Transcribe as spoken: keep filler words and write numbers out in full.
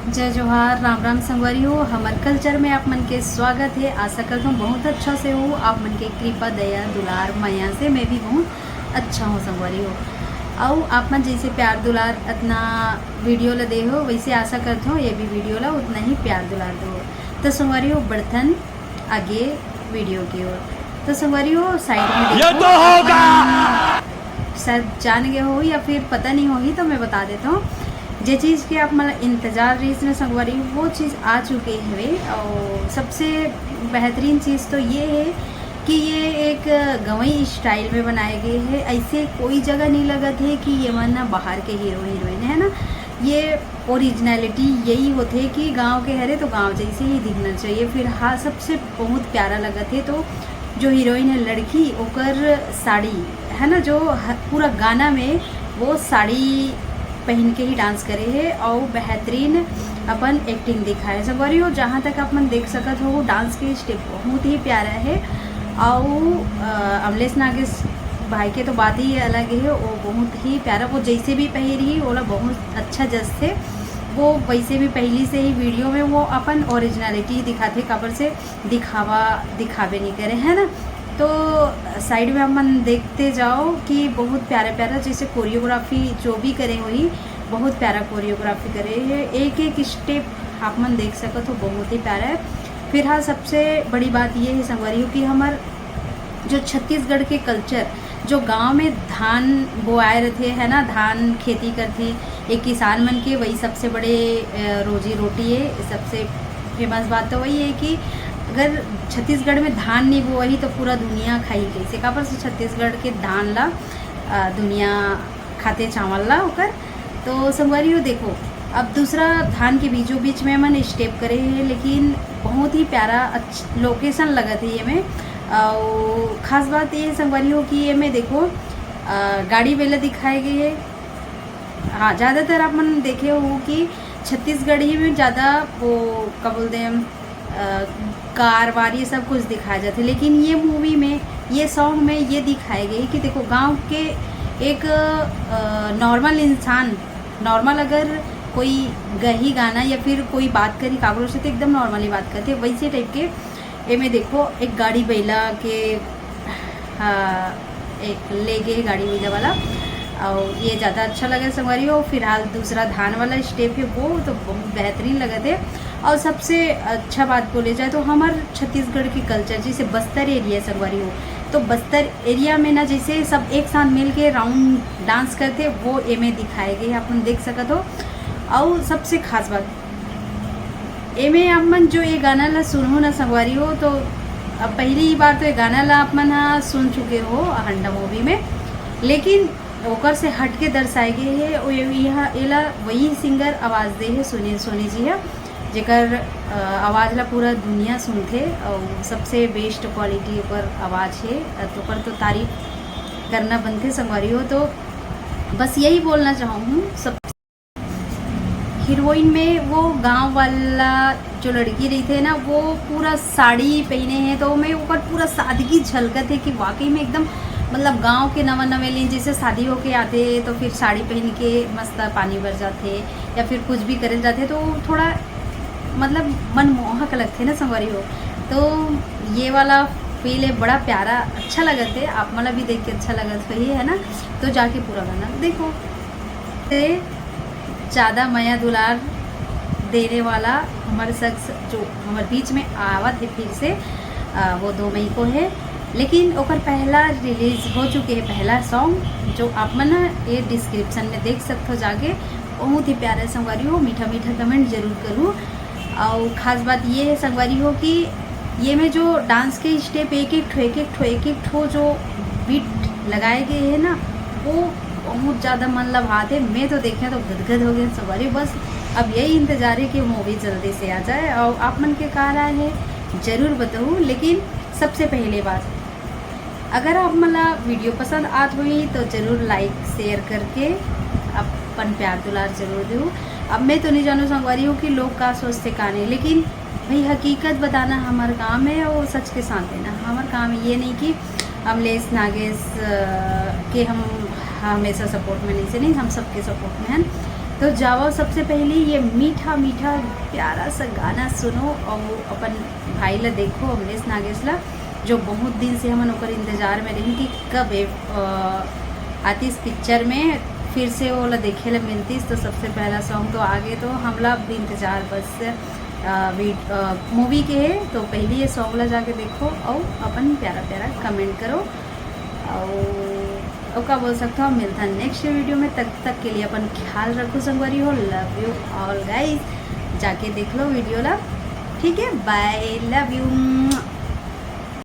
जय जोहार, राम राम संगवारी हो। हमर कल्चर में आप मन के स्वागत हे। आशा करत हूँ बहुत अच्छा से हो। आप मन के कृपा, दया, दुलार, मया से मैं भी बहुत अच्छा हूँ संगवारी हो। अउ आप मन जैसे प्यार दुलार अतना वीडियो ला दे हो, वैसे आशा करत हूँ ये भी वीडियो ला उतना ही प्यार दुलार दो। तो संगवारी हो, बढ़थन आगे वीडियो की ओर। तो संगवारी हो, साइड में ये देखो, तो होगा। शायद जान गए हो या फिर पता नहीं होही, तो मैं बता देता हूँ। जे चीज़ के आप मन ला इंतजार रहिस ना संगवारी, वो चीज़ आ चुके हवे। और सबसे बेहतरीन चीज़ तो ये है कि ये एक गंवई स्टाइल में बनाए गए है। ऐसे कोई जगह नहीं लगत है कि ये मन ना बाहर के हीरो हीरोइन है ना। ये ओरिजिनलिटी यही होथे कि गांव के हरे तो गांव जैसे ही दिखना चाहिए। फिर हाँ, सबसे बहुत प्यारा लगत है तो जो हीरोइन है लड़की, ओकर साड़ी है ना, जो ह-, पूरा गाना में वो साड़ी पहन के ही डांस करे है और बेहतरीन अपन एक्टिंग दिखाए है संगवारी हो। जहाँ तक आप मन देख सकत हो, वो डांस के स्टेप बहुत ही प्यारा है। और अ, अमलेश नागेश भाई के तो बात ही अलग है, वो बहुत ही प्यारा, वो जैसे भी पहिरी, ओला बहुत अच्छा जचथे। वो वैसे भी पहली से ही वीडियो में वो अपन ओरिजिनलिटी दिखाथे, काबर से दिखावा दिखावे नहीं करे, है ना। तो साइड में अपन देखते जाओ कि बहुत प्यारा प्यारा जैसे कोरियोग्राफी जो भी करे हुई, बहुत प्यारा कोरियोग्राफी करे है। एक एक स्टेप आप मन देख सकत हो, बहुत ही प्यारा है। फिर हाँ, सबसे बड़ी बात ये है संगवारी हो कि हमर जो छत्तीसगढ़ के कल्चर, जो गांव में धान बोआए रथे है ना, धान खेती करथे एक किसान मन के, वही सबसे बड़े अ, रोजी रोटी है। सबसे फेमस बात तो वही है कि अगर छत्तीसगढ़ में धान नहीं बोआही तो पूरा दुनिया खाई कैसे? काबर से छत्तीसगढ़ के धान ला अ, दुनिया खाते चावल ला ओकर। तो संगवारी हो देखो, अब दूसरा धान के बीचों बीच में हमन स्टेप करे है, लेकिन बहुत ही प्यारा अच्छ-, लोकेशन लगत है ये में। और खास बात ये संगवारी हो कि ये में देखो अ, गाड़ी बेला दिखाए गए है। हाँ, ज़्यादातर आप मन देखे हो कि छत्तीसगढ़ी में ज़्यादा वो का बोलते हैं अ, कार वार ये सब कुछ दिखाया जाता है, लेकिन ये मूवी में, ये सॉन्ग में ये दिखाए गए कि देखो गांव के एक नॉर्मल इंसान, नॉर्मल अगर कोई गही गाना या फिर कोई बात करी काकरो से तो एकदम नॉर्मली बात करते, वैसे टाइप के एमे देखो एक गाड़ी बैला के हाँ, एक ले गए गाड़ी बैला वाला। और ये ज़्यादा अच्छा लगे संगवारी हो। फिलहाल दूसरा धान वाला स्टेप है, वो तो बहुत बेहतरीन लगत है। और सबसे अच्छा बात बोले जाए तो हमार छत्तीसगढ़ के कल्चर जैसे बस्तर एरिया संगवारी हो, तो बस्तर एरिया में ना जैसे सब एक साथ मिल के राउंड डांस करते, वो एमे दिखाए गए, अपन देख सकत हो। और सबसे खास बात, एमे आप मन जो ये गाना ला सुनहू ना संगवारी हो, तो अब पहली ही बार तो ये गाना ला आप मन हा सुन चुके हो हंडा मूवी में, लेकिन ओकर से हट के दर्शाए गए है। ओ ये, यह, एला वही सिंगर आवाज़ दे है सुनील सोनी जी हा, जेकर अ, आवाज़ ला पूरा दुनिया सुनथे और सबसे बेस्ट क्वालिटी ओकर आवाज़ है। अ, तो ओकर तो तारीफ करना बनथे संगवारी हो। तो बस यही बोलना चाहूँ सब हीरोइन में वो गांव वाला जो लड़की रहिथे ना, वो पूरा साड़ी पहने है, तो मैं ओकर पूरा सादगी झलकत है कि वाकई में एकदम मतलब गांव के नवा नवेली जैसे शादी होके आथे तो फिर साड़ी पहन के मस्त पानी भर जाथे या फिर कुछ भी करे जाथे, तो थोड़ा मतलब मनमोहक लगथे ना संगवारी हो। तो ये वाला फील है, बड़ा प्यारा, अच्छा लगत है। आप मन ला भी देख के अच्छा लगत होही, है ना? तो जाके पूरा गाना देखो। ते ज़्यादा मया दुलार देने वाला हमर शख्स जो हमर बीच में आवत है फिर से, अ, वो दो मई को है, लेकिन ओकर पहला रिलीज हो चुके है, पहला सॉन्ग जो आप मन ना ये डिस्क्रिप्शन में देख सकते हो जाके। बहुत ही प्यारा संगवारी हो, मीठा मीठा कमेंट जरूर करू। और खास बात ये है संगवारी हो कि ये में जो डांस के स्टेप एक एक ठो एक एक ठो एक एक ठो जो बीट लगाए गए हैं ना, वो बहुत ज़्यादा मन लभात है। मैं तो देखे तो गदगद हो गए संगवारी। बस अब यही इंतजार है कि मूवी जल्दी से आ जाए। और आप मन के का राय है, जरूर बताओ। लेकिन सबसे पहले बात, अगर आप मन ला वीडियो पसंद आत होही तो जरूर लाइक शेयर करके अपन प्यार दुलार जरूर दो। अब मैं तो नहीं जानू संगवारी हो कि लोग का सोचते का नहीं, लेकिन भाई हकीकत बताना हमार काम है और सच के साथ देना हमार काम है। ये नहीं कि अमलेश नागेश अ, के हम हमेशा सपोर्ट में नहीं से नहीं, हम सबके सपोर्ट में हैं। तो जावव, सबसे पहली ये मीठा मीठा प्यारा सा गाना सुनो और अपन भाई ला देखो, अमलेश नागेश ला, जो बहुत दिन से हमन ओकर इंतजार में रहिन कि कब ए, अ, आतिस पिक्चर में फिर से ओला देखे ला मिलतिस। तो सबसे पहला सॉन्ग तो आगे, तो हमला अब इंतजार बस मूवी के है। तो पहली ये सॉन्ग ला जाके देखो और अपन प्यारा प्यारा कमेंट करो। और, और का बोल सकता हूँ, मिलता नेक्स्ट वीडियो में। तब तक के लिए अपन ख्याल रखो संगवारी हो। लव यू ऑल गाइस, जाके देख लो वीडियो ला। ठीक है, बाय, लव यू।